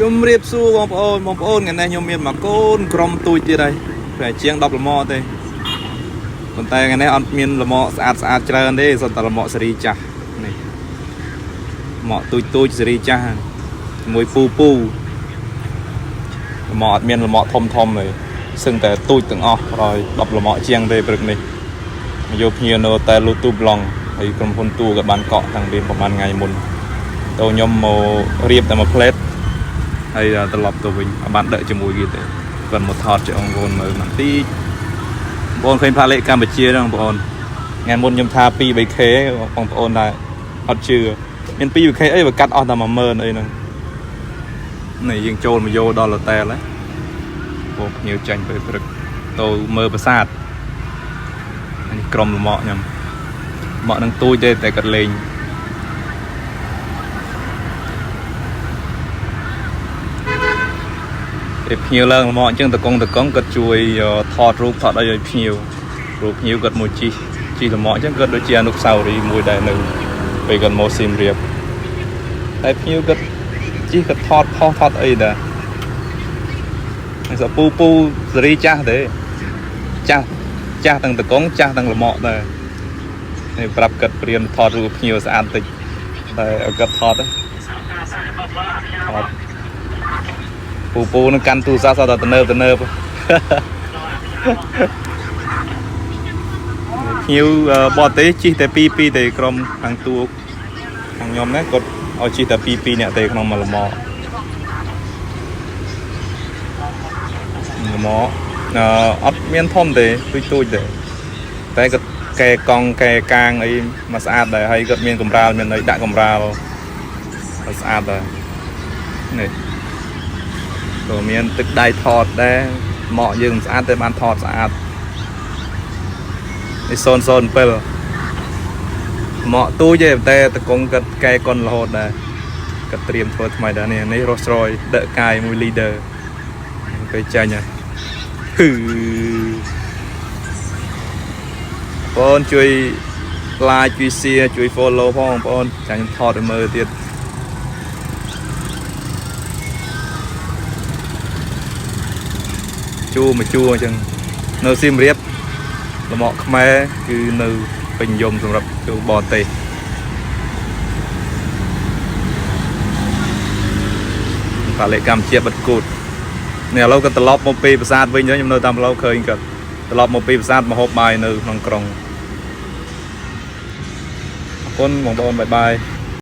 ជំរាបសួរបងប្អូនបងប្អូនថ្ងៃនេះខ្ញុំមានមកកូនក្រុមទូចទៀតហើយប្រហែលជាង10លម៉ទេប៉ុន្តែថ្ងៃនេះអត់មានលម៉ស្អាតស្អាតច្រើនទេសុទ្ធតែលម៉សេរីចាស់នេះម៉ទូចទូចសេរីចាស់ជាមួយពូពូលម៉អត់មានលម៉ធំធំទេសឹងតែទូចទាំងអស់ដល់10លម៉ជាងទេព្រឹកនេះមកយកភ្ញៀវនៅតែលូទូប្លង់ហើយក្រុមហ៊ុនទូក៏បានកក់តាំងពីប្រហែលថ្ងៃមុនទៅខ្ញុំមករៀបតែមួយផ្លេត ហើយត្រឡប់ទៅវិញអត់បានដឹកជាមួយគេទេគាត់មកថតជាអង្គប្អូនមើលបន្តិចបងប្អូនឃើញផ្លាកលេខកម្ពុជាហ្នឹងបងប្អូនថ្ងៃមុនខ្ញុំថា2 3K បងប្អូនដែរអត់ជឿមាន2 3K អីបើកាត់អស់តែ10000អីហ្នឹងនេះយើងចូលមកយកដល់ហូតែលហើយបងភ្ញៀវចាញ់ទៅព្រឹកទៅមើលប្រាសាទនេះក្រុមលម៉កខ្ញុំមកនឹងទូចទេតែគាត់លេង ពេលភ្ញៀវឡើងមកអញ្ចឹងតកងតកងគាត់ជួយថតរូបថតអីឲ្យភ្ញៀវរូបភ្ញៀវគាត់មកជីជីលមកអញ្ចឹងគាត់ដូចជាអនុស្សាវរីយ៍មួយដែរនៅពេលគាត់មកសៀមរាបតែភ្ញៀវគាត់ជីគាត់ថតផុសថតអីដែរហើយសពូពូសេរីចាស់ទេចាស់ចាស់ទាំងតកងចាស់ទាំងលមកដែរហើយប្រាប់គាត់ព្រៀនថតរូបភ្ញៀវស្អាតតិចតែឲ្យគាត់ថតថត ពូពូនឹងកាន់ទូរស័ព្ទសតតែទៅទៅភ្ញៀវបរទេសជិះតែ2 2ទេក្រុមខាងទូខាងខ្ញុំណាគាត់ឲ្យជិះតែ2 2នាក់ទេក្នុងមួយលម៉លម៉អឺអត់មានធំទេទូចទូចទេតែគាត់កែកង់កែកាងអីមកស្អាតដែរហើយគាត់មានកម្រាលមានអីដាក់កម្រាលស្អាតដែរនេះក៏មានទឹកដៃថតដែរមកយើងមិនស្អាតតែបានថតស្អាតនេះ007មកទូចទេតែតកងគាត់កែកុនរហូតដែរគាត់ត្រៀមធ្វើថ្មីដែរនេះនេះរស់ស្រយដឹកកាយមួយ leader ពេលចាញ់ហើយហឺបងជួយ like ជួយ share ជួយ follow ផងបងប្អូនចាញ់ខ្ញុំថតឲ្យមើលទៀតជួមកជួអញ្ចឹងនៅសៀមរាបលម៉កខ្មែរគឺនៅពេញនិយមសម្រាប់ជួបរទេសប៉ាលេកម្ពុជាបិទគូតនេះឥឡូវក៏ត្រឡប់មកពីប្រាសាទវិញខ្ញុំនៅតាមផ្លូវឃើញគាត់ត្រឡប់មកពីប្រាសាទមកហូបបាយនៅក្នុងក្រុងអរគុណបងប្អូនបាយបាយ។